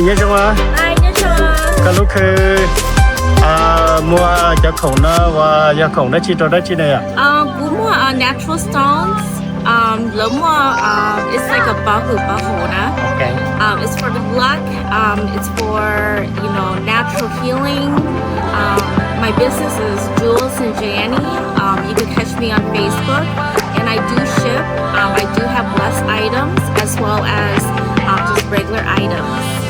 Nyob zoo, koj lub khw muag cov khoom no uas yog khoom dab tsi rau dab tsi na yom? Kuv muag natural stones, lawv muaj, it's like a pov hwm pov hwm na. It's for good luck. It's for, you know, natural healing. My business is Jules and Jayani. You can catch me on Facebook. And I do ship. I do have blessed items as well as just regular items.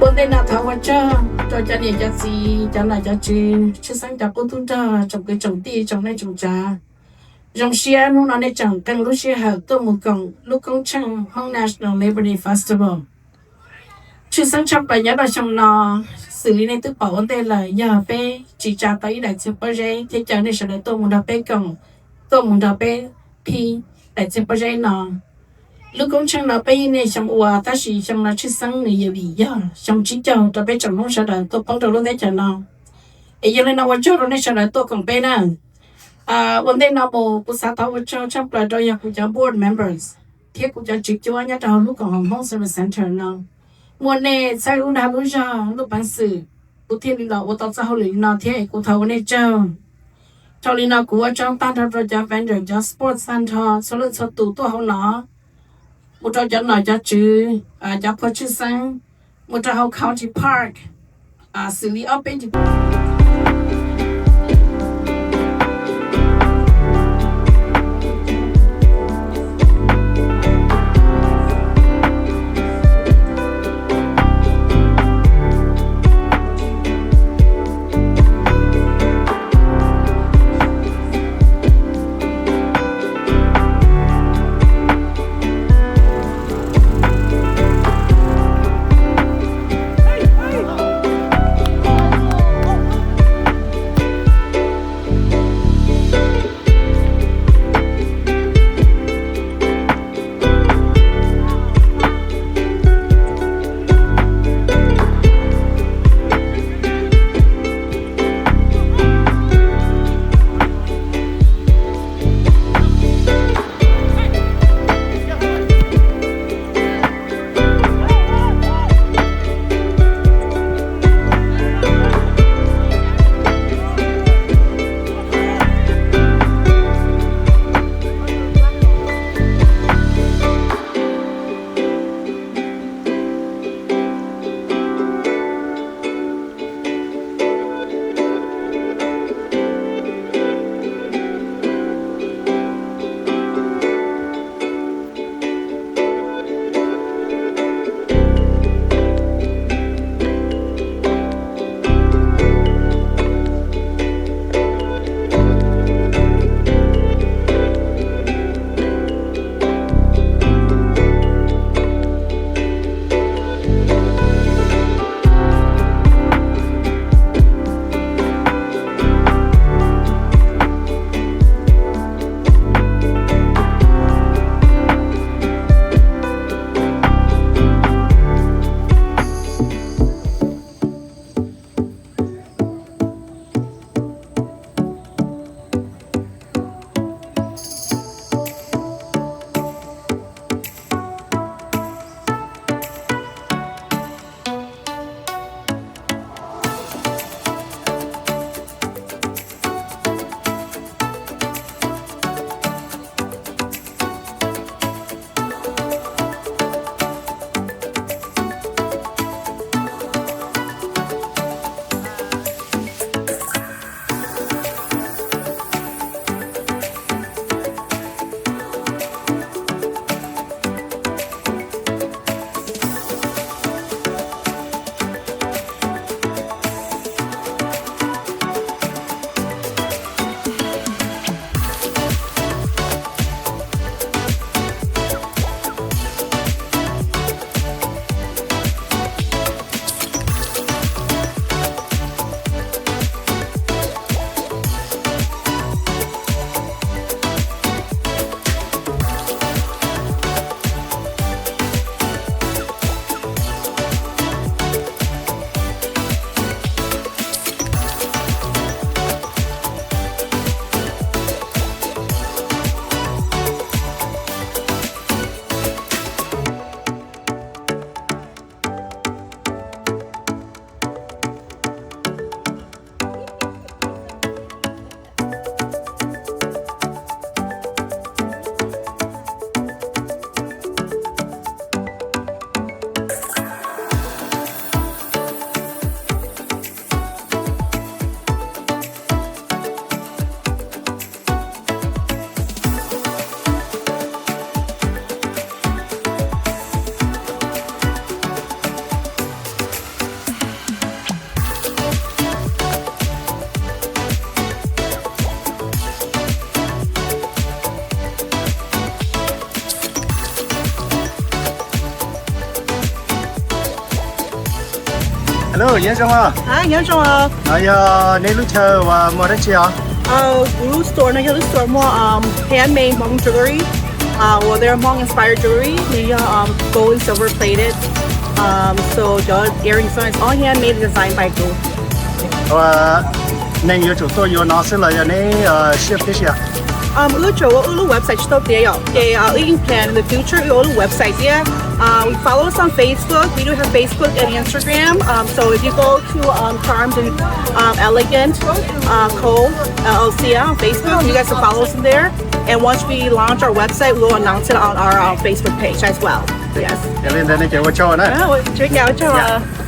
Ua ntej no thov ua tsaug rau cov niam cov txiv, cov nom cov tswv, tshwj xeeb cov qub tub nrog, tsoom kwv tsoom tij, tsoom neej tsoom tsav. Zoo siab hnub no nej tseem qee lub sij hawm tuaj mus koom lub koob tsheej hoob National Liberty Festival. Tshwj xeeb tshaj plaws nyob rau xyoo no, xws li nej twb pom ua ntej lawm, yog peb tsis tsa tau ib daim txiag pob zeb thiab caw nej sawv daws tuaj mus nrog peb koom, tuaj mus nrog peb phib daim txiag pob zeb no. Lub koob tsheej no peb yeej niaj xyoo ua, tab sis xyoo no tshwj xeeb nws yog vim yog xyoo tsib caug rau peb tsoom Hmoob sawv daws tuaj poob rau lub teb chaws no. Es yog li no ua tsaug rau nej sawv daws tuaj koom peb na. Ua ntej no mus kuv xav thov ua tsaug tshaj plaws rau yog kuv cov board members thiab kuv cov tswv cuab nyob rau hauv lub koom haum Hmoob Service Center no. Muaj nej txhawb lub dag lub zog lub peev xwm, kuv thiaj li los ua tau txoj hauj lwm li no thiab kuv thov ua nej tsaug. Dhau li no kuv ua tsaug tag nrho rau cov vendor, cov sports tag nrho txhua leej txhua tus tuaj hauv no, mus rau cov nom cov tswv, cov phuag tshwj xeeb, mus rau hauv County Park, xws li ob peb Nyob zoo os. Nyob zoo os. Yog neb lub chaw uas muag dab tsi os? Kuv lub store no yog lub store muag um, handmade Hmong jewelry, uh, well, they're Hmong inspired jewelry. Nws yog um, gold and silver plated. Um, so the earrings are all handmade and designed by Gold. Neeg yuav tsum tuaj yuav no xwb los yog neb ship tib si? Um, wb tsuas ua wb lub website tsis tau tiav yom, ces uh, wb yeej plan in the future wb ua lub website thiab. Uh, we follow us on Facebook. We do have Facebook and Instagram. Um, so if you go to um, Charmed and um, Elegant uh, Co. L L C on Facebook, you guys can follow us in there. And once we launch our website, we'll announce it on our uh, Facebook page as well. Yes. Yog li ntawd nej ces ua tsaug na. Ua tsaug.